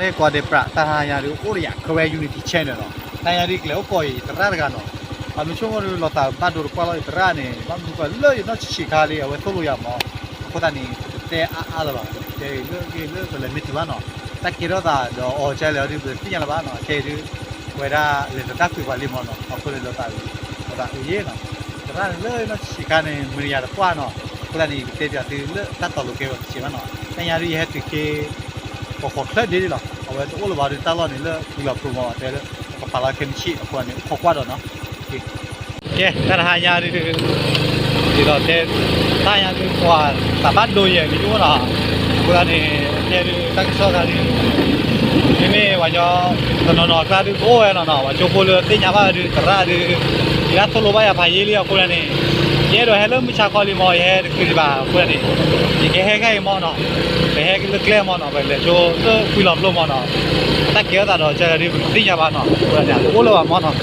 လဲၤကွၢ်ဒဲးပြး တၢ်ဟါညါဒုး အိၣ်ဒီးယၤ Karen Unity Channel နီၤ, တၢ်ဟါညါဒုး ကလဲၤအိၣ်ကိးအံၤ ယသရၣ်တဂၤနီၤ, အမ့ၢ်ဆိကမိၣ်ဒုး လီၤသးဘၣ်ဒိတကွၢ်လီၤ ယသရၣ်န့ၣ် ဘၣ်မနုၤဃိလၢယနီၢ်ဆံးဆံးခါလံ အဝဲသိၣ်လိယၤမး, အဃိသတးန့ၣ် ပကတဲအါအါလၢၤဘၣ်, တဲအံၤလၢအဂ့ၢ်လၢပလဲၤမ့ၢ်တုၤဘၣ်နီၤ, တၢ်ကဲထီၣ်သးဒီးအီၤကလဲၣ်ဒုး ပတသ့ၣ်ညါလၢၤဘၣ်နီၤ, ခဲအံၤဒုး ဝဲဒၣ်လဲၤသဒၣ်ကွံာ်ပှၤလံမးနီၤ, အဃိန့ၣ်ဒီးသးအုး, ဒီးသးအုးယဲနီၤ, သရၣ်န့ၣ်လၢနီၢ်ဆံးဆံးခါန့ၣ် မုၢ်နံၤယၤတကွၢ်နီၤ, အဃိသတးန့ၣ် ယကတဲပၠးသုလၢတၢ်တီၤလိၤကဲဝဲတစဲးဘၣ်နီၤ, တၢ်ညါဒုးယဟဲတုၤခ့ ကီၢ်ခီၣ်ချၢဒ့လီၤ, အဝဲတအိၣ်လၢၤဘၣ်ဒုး တၢ်လီၢ်န့ၣ်လၢကွံလီၤဖျိမး တဲလၢ ကပာ်လီၤခဲမုၢ်ဆ့ၣ် အဃိန့ၣ် အိၣ်ခိးကွၢ်ဒီးနီၤ, ကဲ တၢ်တဟါညါဒုး ဒ်သိးတဲ တၢ်ညါဒုး ပှၤသးဘၣ်ဒိယဲၢ်မံၤဒိၣ်နီၤ, အဃိသတးန့ၣ် တဲဒုး တၢ်ကစီၣ်သးဒုး မ့မ့ၢ်ပှၤကညီ တနီၤနီၤအကျါဒုး ကအိၣ်ဝဲနီၤနီၤ, ပှၤကၠိဖိလၢသ့ၣ်ညါဘၣ်ဒုး သရၣ်ဒုး ယလၢသိၣ်လိဘၣ်ယၤဖးယံာ်လံ အဃိသတးန့ၣ် ယအဲၣ်ဒိးဟဲလၢမုၢ်ဆါ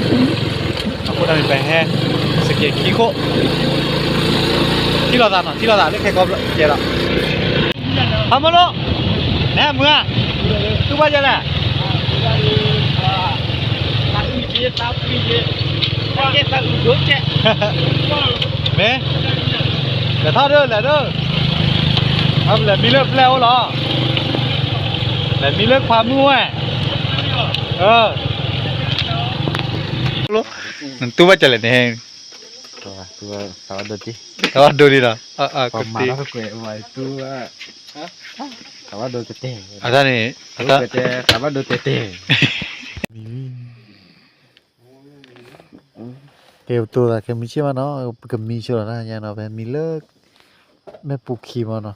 ခီလံမး ယဟဲတချုးဒံးဘၣ် အဃိသတးန့ၣ် ယကဟဲခဲအံၤမးနီၤ, ပဟဲလၢကျဲမးနီၤ, ပလဲၤကၠိလၢကွံလီၤဖျိမးနီၤ, တၢ်ကဲထီၣ်သးဒီးကလဲၣ်ဒုး ပတသ့ၣ်ညါဘၣ်နီၤ, အဃိသတးန့ၣ် တအိၣ်လၢၤဘၣ်မးနီၤ, အဃိသတးန့ၣ် ပဟဲ စကဲးခံခိၣ် ထံၣ်လိာ်သးနီၤ, ထံၣ်လိာ်သးလၢခဲကီၢ်ဘျီကဲဒီး ဖးမီၢ်လိ, နဲမုၢ်ဧါ, သူဘၣ်ယဲလဲၣ်, မ့ၢ်, လဲၤထီၣ်ဒၢလဲၤဒၢ, လဲၤမံလၢပျဲၢ်အိၣ်လီၤ, လဲၤမံလၢခွါမုၢ်ဝဲ, နသူဘၣ်ယဲလဲၣ်န့ၣ် သးဘၣ်ဒိဒံးဒီး, သးဘၣ်ဒိတတဲ, အတၢ်န့ၣ်, သးဘၣ်ဒိတဲတဲ, ကဲပတိၤသးခဲမုၢ်ဆ့ၣ်မးနီၤ, ပကမံဆိလီၤတၢ်ညါနီၤ, ပမံလၢ မ့ၢ်ပူၤခံမးနီၤ,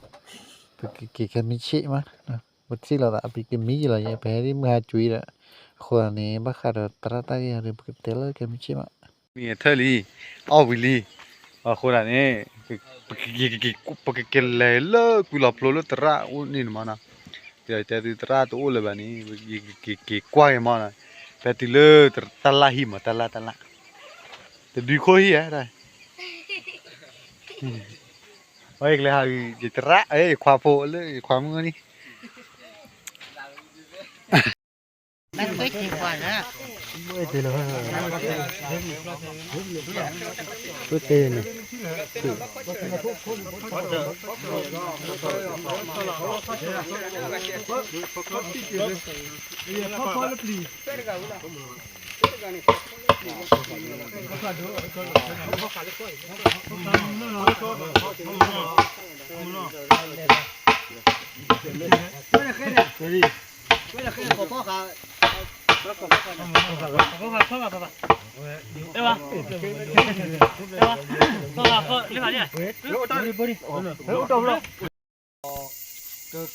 ပကက့ၤခဲမုၢ်ဆ့ၣ်မး, ပထံၣ်လိာ်သး ပကမံယံာ်လီၤယဲ ပဟဲဒ်မုၢ်ဟါကွံဒီး, အဃိသတးန့ၣ် ဘၣ်ဃးဒီးသရၣ်တၢ်ဂ့ၢ်အံၤဒီး ပကတဲလၢခဲမုၢ်ဆ့ၣ်မး, မံအထၢၣ်လံ, အီၣ်ဝံၤလံ, အဃိသတးန့ၣ် ပကက့ၤလဲၤလၢကွံလီၤဖျိလၢသရၣ်အိၣ်န့ၣ်မးနီၤ, တဲတဲသုသရၣ်တအိၣ်လၢၤဘၣ်န့ၣ် က့ၤကွၢ်က့ၤမးနီၤ, ဖဲတုၤလၢတၢ်လၢ်ဟံၣ်မး တၢ်လၢ်တၢ်လၢ်, တဒုခိၣ်ဟံၣ်ဧါ, အကလဲၤဟးဂီၤ ယသရၣ် ယခွါဖိလၢ ယခွါမုၣ်န့ၣ် ကက့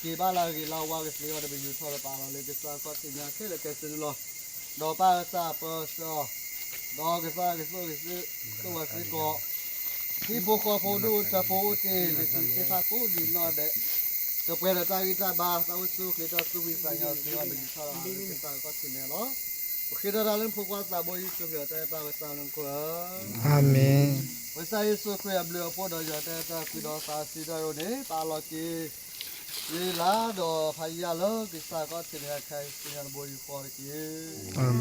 ၤဘၣ်လၢအဂ့ၤလၢအဝါကသ့အီၤဒီး ပယူာ်ထီၣ်လၢပာ်လီၤလၢကစၢ်ခီၣ်ထံးန့ၣ် ခဲလၢာ်ခဲဆ့န့ၣ်လီၤ. ဒီးပၢ်ကစၢ်ပၢဆှၢအီၤ, ဒီးကစၢ်ကဆိၣ်ဂ့ၤဆိၣ်ဝါစ့ၢ်ကီး ဟံၣ်ဖိဃီဖိဒိၣ်ထၢဖိအိၣ်တ့ၢ်လၢသုသ့ၣ်တဖၣ်ကိးဒံးနီၢ်ဒဲး, ကပှဲၤဒီးတၢ်ဂံၢ်တၢ်ဘါ တၢ်အိၣ်ဆူၣ်အိၣ်ချ့ တၢ်သူၣ်ဖှံသးညီ သ့အီၤဒီးယူာ်ထီၣ်လၢကစၢ်ခီၣ်ထံးန့ၣ်လီၤ. ပဃ့တၢ်တၢ်လၢနဖိခွါသးဘိယ့ၣ်ၡူးခရံာ်အတၢ်အဲၣ်ပၢ်ဝဲစၢ်လၢနခိၣ်ဧၢ, အၤမ့ၣ်. ဝဲစၢ်ယ့ၣ်ၡူးခရံာ်အဘျုးအဖှိၣ်ဒီးယွၤတၢ်အဲၣ်တၢ်ကွံဒီးသးစီဆှံတၢ်ရိၤန့ၣ် ပာ်လီၤက့ၤ ယ့လးဒီးဖးယံာ်လၢကစၢ်ခီၣ်ထံးန့ၣ် ခဲအံၤဆူညါတဘိယူၢ်ဃီတက့ၢ်.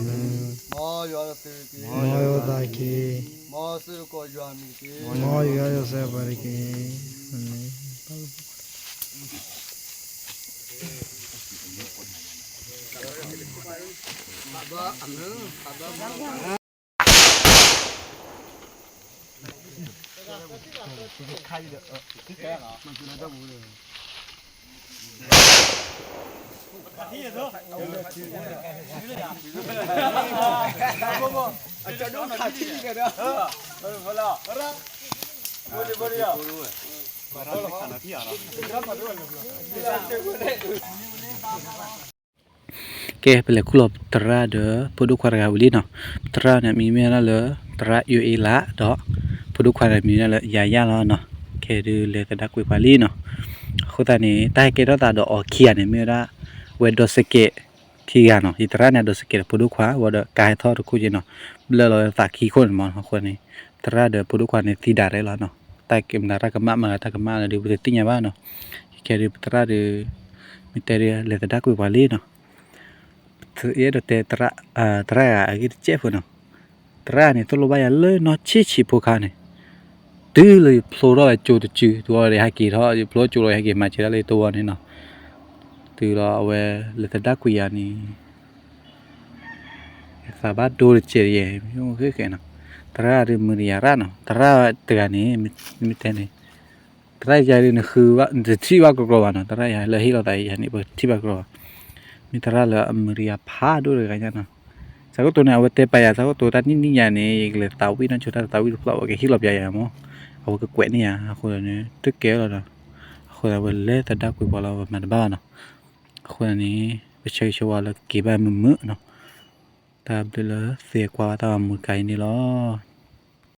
မ်ယွၤဒီးသုတက့ၢ်. မ်ယွၤဒီးသးတက့ၢ်. မ်စ့ၢ်ကီးယွၤအမံၤတက့ၢ်. မ်ယွၤဒီးစၢ်ပၤတက့ၢ်. အၤမ့ၣ်. ကဲ ပလဲၤခူၣ်လီၤသရၣ်ဒီး ဖိဒိၣ်ခွါတဂၤဝံၤလံနီၤ. သရၣ်န့ၣ် မံၤမ့ၢ်ဒၣ်လၢ သရၣ်ယိၤအ့လးဒီး ဖိဒိၣ်ခွါန့ၣ်မံၤဒၣ်လၢယၤယၢ်လီၤနီၤ. ခဲဒုးလဲၤသဒၣ်ကွံာ်ပှၤလံနီၤ. အဃိသတးန့ၣ် တၢ်ဟဲကဲထီၣ်သးဒီးအီၤခံဂၤန့ၣ် မ့ၢ်ဝဲဒၣ် ဝဲဒီးစကဲးခံဂၤနီၤ. ယသရၣ်န့ၣ်ဒီးစကဲးဒီးဖိဒိၣ်ခွါ ဝံၤဒီးကါဟဲထီၣ်တခိၣ်က့နီၤ. ဘျၢလီၤသးခံခိၣ်န့ၣ်မး အဃိန့ၣ် သရၣ်ဒီးဖိဒိၣ်ခွါန့ၣ်သံဒၣ်ရဲၣ်လီၤနီၤ. တၢ်ကမၤတၢ်ကမၣ်မၤတၢ်ကမၣ်လၢဒုး ပတသ့ၣ်ညါဘၣ်နီၤ. ခဲဒုးပသရၣ်ဒီး မ့ၢ်တဲဒ်လဲၤသဒၣ်ကွံာ်ပှၤလံနီၤ. ယအဲၣ်ဒိးတဲ သရၣ်ဂၤအဂ့ၢ်တစဲးဖိနီၤ. သရၣ်န့ၣ် သိၣ်လိဘၣ်ယၤလၢနီၢ်ဆံးဆံးဖိခါန့ၣ်, တုၤလၢယဖျိထီၣ်ဝဲကၠိတစု တုၤအီၤဒီးယဟဲက့ၤထီၣ် ယဖျိကၠိလီၤ ယဟဲက့ၤမၤစၢၤဒၣ်လၢယသဝီန့ၣ်နီၤ. တုၤလီၤအဝဲလဲၤသဒၣ်ကွံာ်ယၤန့ၣ် ယသးဘၣ်ဒိတစဲးယဲၢ် မ့ၢ်ဃဲဃဲနီၤ. သရၣ်ဒုးမုာ်တယၤရၣ်နီၤ. သရၣ်တဂၤန့ၣ် မ့ၢ်တဲန့ၣ် သရၣ်ယၤဒုးနဃု နတထံၣ်ဘၣ်ကီကီဘၣ်နီၤ. သရၣ်ယၤလၢဟ့ၣ်လီၤသးယၤန့ၣ် ပထံၣ်ဘၣ်ကီဘၣ်. မ့ၢ်သရၣ်လၢအမုာ်တယၤဖးဒိၣ်တဂၤညါနီၤ. ဆၢကတီၢ်န့ၣ် အဝဲတဲပာ်ယၤဆၢကတီၢ်တၢ်နံၣ်နံၣ်ညါန့ၣ် ယကလဲၤသးဝံၣ်နီၢ်ဆိတၢ်သးဝံၣ်တဖျၢၣ် အဝဲကဟ့ၣ်လီၤပျးယၤမး. အဝဲကကွဲးန့ၢ်ယၤအဃိန့ၣ် တကဲလီၤဒီး အဃိန့ၣ် အဝဲလဲၤသဒၣ်ကွံာ်ပှၤလီၤ ပမၤတဘၣ်ဘၣ်နီၤ. အဃိန့ၣ် ပဆၢဂ့ၤဆၢဝါလၢကက့ၤဘၣ်မုာ်မုာ်နီၤ. တၢ်ဘျုးလၢသုကွၢ်ဘၣ်တၢ်ဂီၤမူတခါအံၤန့ၣ်လီၤ.